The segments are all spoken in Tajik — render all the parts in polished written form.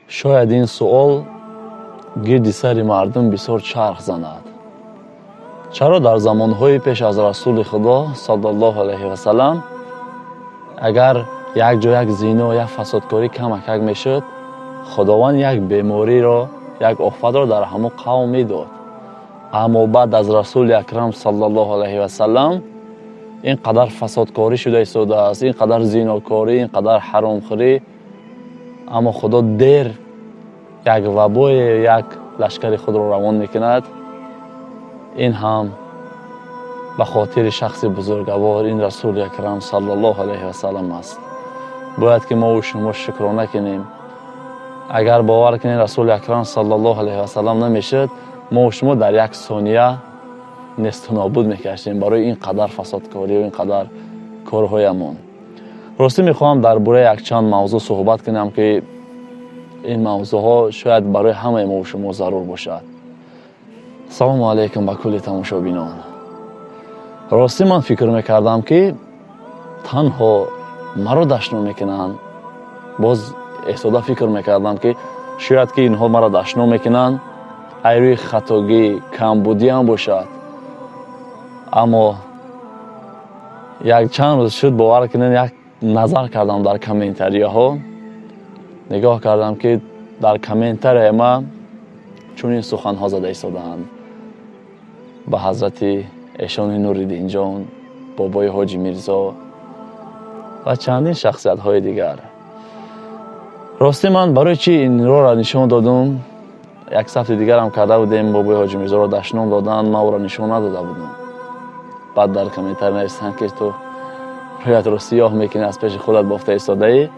Шояд ин суол гирди сари мардум бисёр чарх занад. Чаро дар замонҳои пеш аз Расули Худо саллаллоҳу алайҳи васалам, агар як ҷо як зино, як фасодкорӣ камакак мешуд, Худованд як бемориро, як офатро дар ҳамон қавм медод, аммо баъд аз Расули Акрам саллаллоҳу алайҳи васалам ин қадар фасодкорӣ шуда истодааст, ин қадар зинокорӣ, ин қадар ҳаромхӯрӣ, аммо Худо дер як вабое, як лашкари худро равон мекунад? Ин ҳам ба хотири шахси бузургавор, ин Расули Акрам саллаллоҳу алайҳи васалам аст. Бояд ки мову шумо шукрона кунем. Агар бовар кунем, Расули Акрам саллаллоҳу алайҳи васалам намешуд, мову шумо дар як сония несту нобуд мекаштем барои ин қадар фасодкориву ин қадар корҳоямон. Ростӣ, мехоҳам дар бораи якчанд мавзӯъ суҳбат кунам, ки ин мавзӯъҳо шояд барои ҳамаи мову шумо зарур бошад. Салому алайкум ба кулли тамошобинон. Ростӣ, ман фикр мекардам, ки танҳо маро дашном мекунанд. Боз эҳсода фикр мекардам, ки шояд ки инҳо маро дашном мекунанд ай рӯи хатогӣ, камбудиам бошад. Аммо якчанд рӯз шуд, бовар кунед, як назар кардам дар комментарияҳо, нигоҳ кардам, ки дар комментарияи ман чунин суханҳо зада истодаанд ба ҳазрати эшони Нуриддинҷон, бобои Ҳоҷи Мирзо ва чандин шахсиятҳои дигар. Ростӣ, ман барои чӣ инроро нишон додум? Як сафти дигарам карда будем, бобои Ҳоҷи Мирзоро дашном доданд, ман ӯро нишон надода будам. Баъд дар комментария навистанд, ки ту рӯятро сиёҳ мекунӣ, аз пеши худат бофта истодаӣ.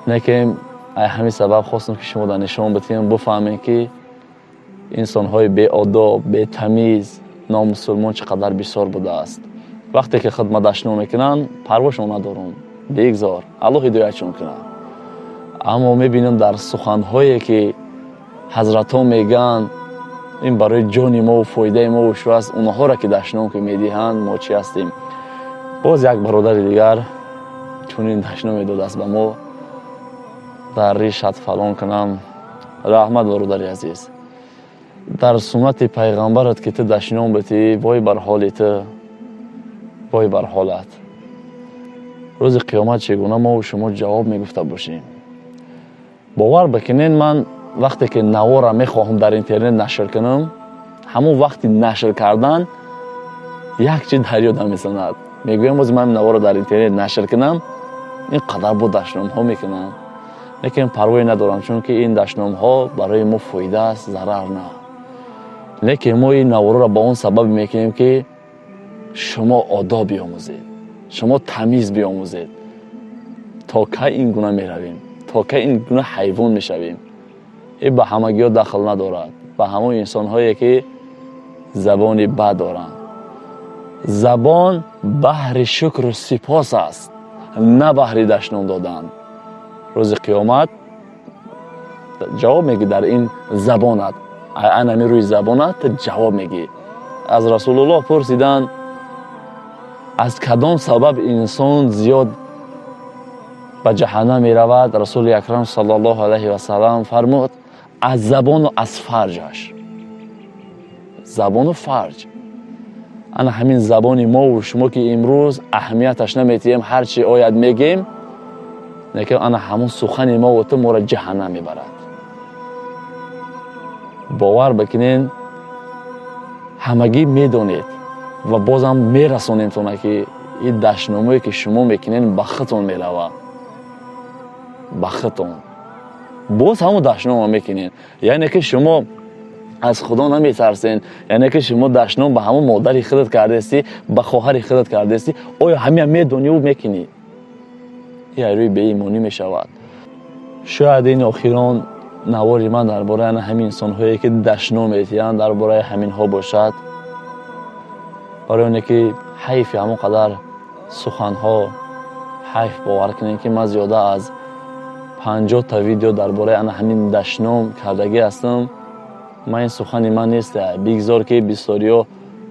Лекин ай ҳамин сабаб хостам, ки шумо дар нишон битиҳем, буфаҳмем, ки инсонҳои беодоб, бетамиз, номусулмон чӣ қадар бисёр будааст. Вақте ки хидмат дашном мекунанд, парвошон надорум, бигзор, Аллоҳ ҳидоятшон кунад. Аммо мебинам, дар суханҳое ки ҳазратҳо мегӯянд, ин барои ҷони мову фоидаи мову шу аст. Онҳоро ки дашном ки медиҳанд, мо чӣ ҳастем? Боз як бародари дигар чунин дашном медодааст ба мо: дар ришат фалон кунам. Раҳмат, бародари азиз. Дар суннати пайғамбарат ки ту дашном битӣ, вой бар ҳоли ту, вой бар ҳолат. Рӯзи қиёмат чӣ гуна мову шумо ҷавоб мегуфта бошем? Бовар бикунед, ман вақте ки наворро мехоҳам дар интернет нашр кунам, ҳамон вақти нашр кардан як чи дар ёдам мезанад. Мегӯям, бози ман наворро дар интернет нашр кунам, ин қадар бо дашномҳо мекунам, лекин парвое надорам, чунки ин дашномҳо барои мо фоида аст, зарар на. Лекин мо ин наворро ба он сабаб мекунем, ки шумо одоб биомӯзед, шумо тамиз биомӯзед. То кай ин гуна меравем? То кай ин гуна ҳайвон мешавем? Ин ба ҳамагиҳо дахл надорад, ба ҳамон инсонҳое ки забони бад доранд. Забон баҳри шукру сипос аст, на баҳри дашном додан. Рӯзи қиёмат ҷавоб мегӣ дар ин забонат, анами рӯи забонат ҷавоб мегӣ. Аз Расулуллоҳ пурсиданд, аз кадом сабаб инсон зиёд ба ҷаҳаннам меравад? Расули Акрам саллаллоҳу алайҳи васалам фармуд: аз забону аз фарҷаш. Забону фарҷ. Ана ҳамин забони мову шумо, ки имрӯз аҳамияташ наметиҳем, ҳар чи ояд мегем, лекин ана ҳамон сухани мову ту моро ҷаҳаннам мебарад. Бовар бикунед, ҳамагӣ медонед ва бозам мерасонемтона, ки ин дашномое ки шумо мекунед, ба худтон меравад, ба худтон. Боз ҳамон дашнома мекунед, яъне ки шумо аз Худо наметарсен. Яъне ки шумо дашном ба ҳамон модари худат кардастӣ, ба хоҳари худат кардастӣ. Оё ҳамия медониву мекунӣ? Ин рӯи беимонӣ мешавад. Шояд ин охирон навори ман дар бораи ана ҳамин инсонҳое ки дашном метиҳанд, дар бораи ҳаминҳо бошад, барои оне ки ҳайфи ҳамон қадар суханҳо ҳайф. Бовар кунем, ки ман зиёда аз 50-та видео дар бораи ана ҳамин дашном кардагӣ ҳастам. Ман ин сухани ман нест. Бигзор ки бисёриҳо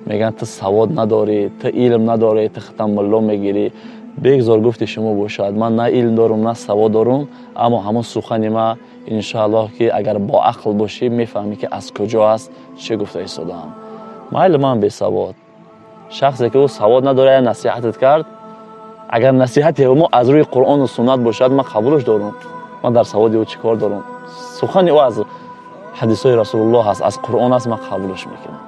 мегӯянд: ту савод надорӣ, ту илм надорӣ, ту худтан мулло мегирӣ. Бегзор гуфти шумо бошад, ман на илм дорум, на савод дорум, аммо ҳамон сухани ма, иншоаллоҳ, ки агар бо ақл бошӣ, мефаҳмӣ, ки аз куҷо аст, чӣ гуфта истодаам. Майли, ман бесавод. Шахсе ки ӯ савод надорад, як насиҳатат кард, агар насиҳати мо аз рӯи Қуръону суннат бошад, ман қабулш дорум. Ман дар саводи ӯ чӣ кор дорум? Сухани ӯ аз ҳадисҳои Расулуллоҳ аст, аз Қуръон аст, ман қабулш мекунам.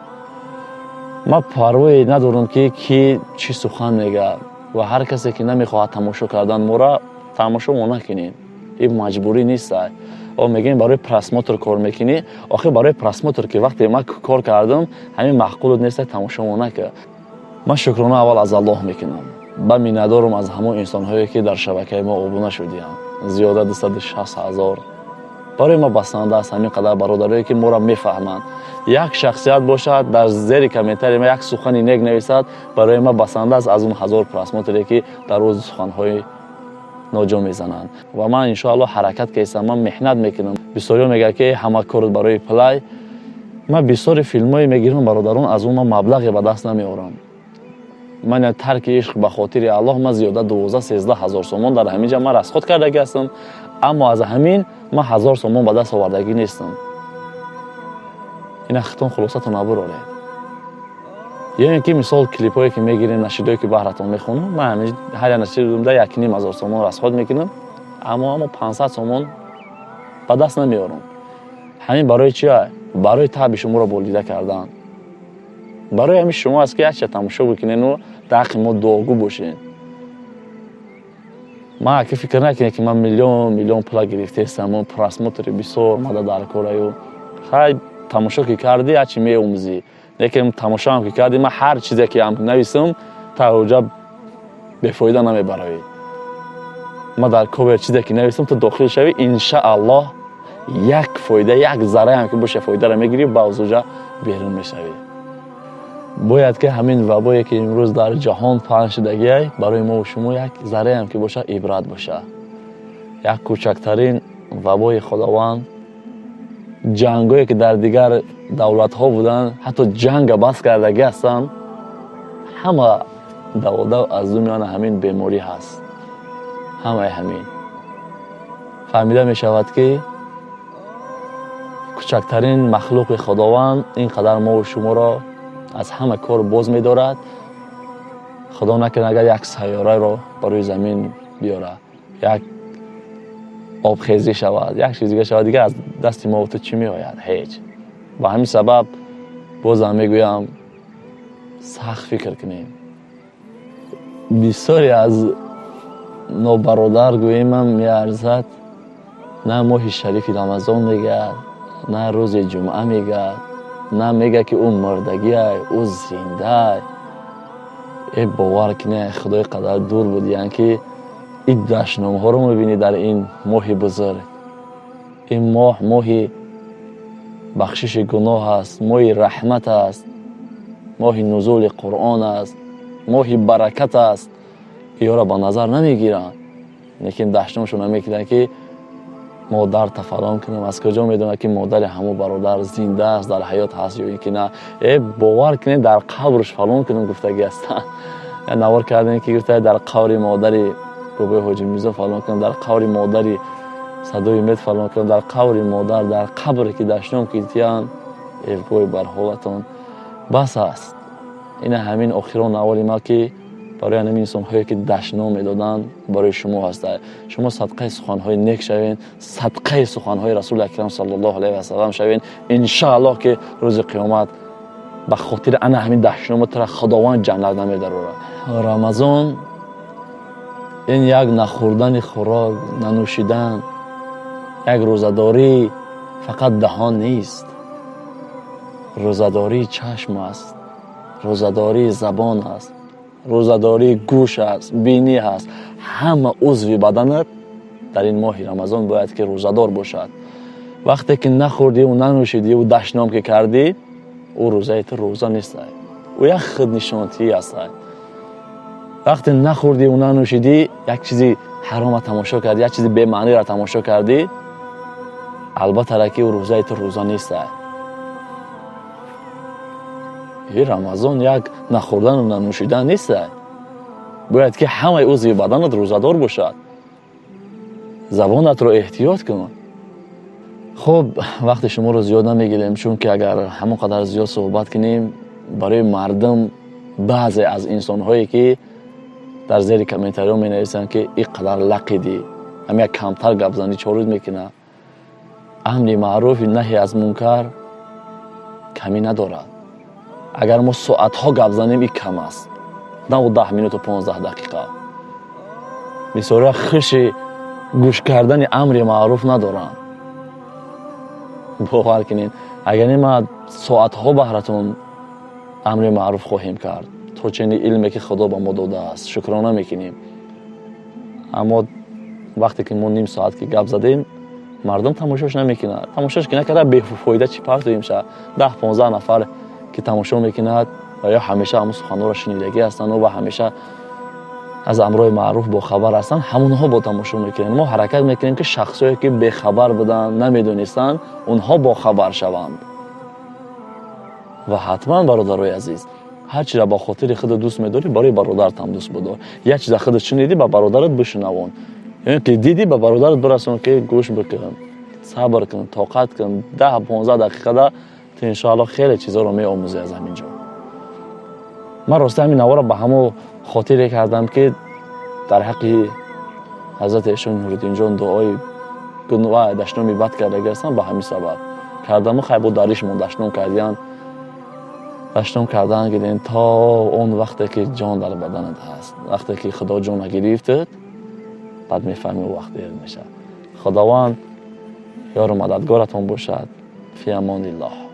Ман парвое надорам, ки ки чӣ сухан мегӯяд, ва ҳар касе ки намехоҳад тамошо кардан мора, тамошо мо накунем, ин маҷбурӣ нест. О, мегӯем, барои просмотр кор мекунӣ. Охир барои просмотр ки вақте ман кор кардам, ҳамин маъқулут неста, тамошо мо накард. Ман шукрона аввал аз Аллоҳ мекунам, ба миннатдорум аз ҳамон инсонҳое, ки дар шабакаи мо обуна шудиям, зиёда 260 000. Барои ма басанда аст ҳамин қадар бародарое, ки моро мефаҳманд. Як шахсият бошад, дар зери комментарии ма як сухани нек нависад, барои ма басанда аст аз он 1000 просмотре, ки дар рӯзи суханҳои ноҷо мезананд. Ва ман, иншоаллоҳ, ҳаракат кестам, ман меҳнат мекунам. Бисёриҳо мегӯяд, ки ҳама корот барои плай. Ман бисёри филмҳое мегирам, бародарон, аз он ман маблағе ба даст намеорам. Ман тарки ишқ ба хотири Аллоҳ, ман зиёда 12-13 ҳазор сомон дар ҳамин ҷа ман расход кардагӣ ҳастам, аммо аз ҳамин ман 1000 сомон ба даст овардагӣ нестам. Ина хитон хулосатон набуроред. Ё ин ки, мисол, клипҳое ки мегирем, нашидое ки баҳратон мехонам, ман ҳар як нашидда 1,5 ҳазор сомон расход мекунам, аммо 500 сомон ба даст намеорам. Ҳамин барои чи? Барои таби шуморо болида кардан. Барои ҳамин шумо аст, ки якча тамошо бикунену дар ҳаққи мо дуогӯ бошед. Ман аки фикр накунед, ки ман миллион миллион пула гирифтаестам, просмотри бисёр мада дар кораю. Хай, тамошо ки кардӣ, ҳарчи меомӯзӣ, лекин тамошоам ки кардӣ, ман ҳар чизе ки ам нависам, та бефоида намебароӣ. Ман дар ковер чизе ки нависам, ту дохил шавӣ, иншааллоҳ, як фоида, як зарраам ки боша, фоидаро мегирӣ, ба узуҷа берун мешавӣ. Бояд ки ҳамин вабое, ки имрӯз дар ҷаҳон паҳн шудагиай, барои мо шумо як зарраам ки боша, ибрат боша. Як кӯчактарин вабои Худованд, ҷангое, ки дар дигар давлатҳо буданд, ҳатто ҷанга бас кардагӣ ҳастанд. Ҳама давода аз думиёна ҳамин беморӣ ҳаст. Ҳамаи ҳамин фаҳмида мешавад, ки кӯчактарин махлуқи Худованд ин қадар мову шуморо аз ҳама кор боз медорад. Худо накунад, агар як сайёраро ба рӯи замин биёрад, як обхезӣ шавад, як чиз дига шавад, дигар аз дасти мо ту чӣ меояд? Ҳеҷ. Ба ҳамин сабаб бозам мегӯям, сахт фикр кунем. Бисёре аз нобародар гӯемам меарзад, на моҳи шарифи Рамазон мегӯяд, на рӯзи ҷумъа мегӯяд, на мегӯяд, ки ӯ мурдагиай, ӯ зиндаай. Э, бовар кунед, Худои қадар дур будиян, ки ин дашномҳоро мебинӣ дар ин моҳи бузург. Ин моҳ моҳи бахшиши гуноҳ аст, моҳи раҳмат аст, моҳи нузули Қуръон аст, моҳи баракат аст. Иёро ба назар намегиранд, лекин дашномшон намекунанд, ки модар тафаллон кунам. Аз куҷо медонад, ки модари ҳамон бародар зинда аст, дар ҳаёт ҳаст ё ин ки на? Э, бовар кунед, дар қабрш фалон кунам гуфтагӣ ҳастанд. Навор кардем, ки гуфта, дар қабри модари бобои Ҳоҷи Мирзо фалон кунам, дар қабри модари Садои Умед фалон кунам, дар қабри модар, дар қабре ки дашном китиянд. Э, вой бар ҳолатон! Бас аст. Ина ҳамин охирон навори ма, ки барои ҳамин инсонҳое, ки дашном медоданд, барои шумо ҳаста. Шумо садқаи суханҳои нек шавед, садқаи суханҳои Расули Акрам саллаллоҳу алайҳи васалам шавед. Иншааллоҳ, ки рӯзи қиёмат ба хотири ана ҳамин дашномо тура Худованд ҷаннат намедарорад. Рамазон ин як нахӯрдани хӯрок, нанӯшидан, як рӯзадорӣ фақат даҳон нест. Рӯзадории чашм аст, рӯзадории забон аст, рӯзадории гӯш аст, бинӣ ҳаст. Ҳама узви баданат дар ин моҳи Рамазон бояд ки рӯзадор бошад. Вақте ки нахӯрдиву нанӯшидиву дашном ки кардӣ, ӯ рӯзаи ту рӯза нестай, ӯ як худнишонтӣ ҳастай. Вақте нахӯрдиву нанӯшидӣ, як чизи ҳарома тамошо кардӣ, як чизи бемаъниро тамошо кардӣ, албатта ки ӯ рӯзаи ту рӯза нестай. И Рамазон як нахӯрдану нанӯшидан нестай. Бояд ки ҳамаи узви баданат рӯзадор бошад. Забонатро эҳтиёт кун. Хуб, вақти шуморо зиёд намегирем, чунки агар ҳамон қадар зиёд суҳбат кунем, барои мардум, баъзе аз инсонҳое ки дар зери комментариҳо менависанд, ки ин қадар лақидӣ, ҳам як камтар гапзанӣ чорӯз мекунад. Амри маъруфи наҳи аз мункар камӣ надорад. Агар мо соатҳо гап занем, ин кам аст, на 10 минуту 15 дақиқа. Бисёриҳо хуши гӯш кардани амри маъруф надоранд. Бовар кунед, агар не, ма соатҳо баҳратон амри маъруф хоҳем кард, то чени илме ки Худо ба мо додааст, шукрона мекунем. Аммо вақте ки мо ним соат ки гап задем, мардум тамошош намекунад. Тамошош ки накарда, бефоида чӣ партоем ша? 10-15 нафар ки тамошо мекунад ва ё ҳамеша ҳамун суханҳоро шунидагӣ ҳастанду ва ҳамеша аз амрои маъруф бохабар ҳастанд, ҳамонҳо бо тамошо мекунанд. Мо ҳаракат мекунем, ки шахсое ки бехабар буданд, намедонистанд, онҳо бохабар шаванд. Ва ҳатман, бародарои азиз, ҳар чиза ба хотири худат дӯст медорӣ, барои бародаратам дӯст бидор. Як чиза худат шунидӣ, ба бародарат бишунавон, ё ки дидӣ, ба бародарат бирасон, ки гӯш бикун, сабр кун, тоқат кун. 10-15 дақиқада ту, иншоалло, хеле чизҳоро меомӯзӣ аз ҳамин ҷо. Ман рости ҳамин навора ба ҳамо хотире кардам, ки дар ҳаққи ҳазрати эшон Нуриддинҷон дуои дашноми бад кардагӣ ҳастам. Ба ҳамин сабаб кардаму хай бо даришмон дашном кардиян, дашном кардан гирем, то он вақте ки ҷон дар баданат ҳаст. Вақте ки Худо ҷона гирифтад, баъд мефаҳми, он вақт дер мешавад. Худованд ёру мададгоратон бошад. Фи амониллоҳ.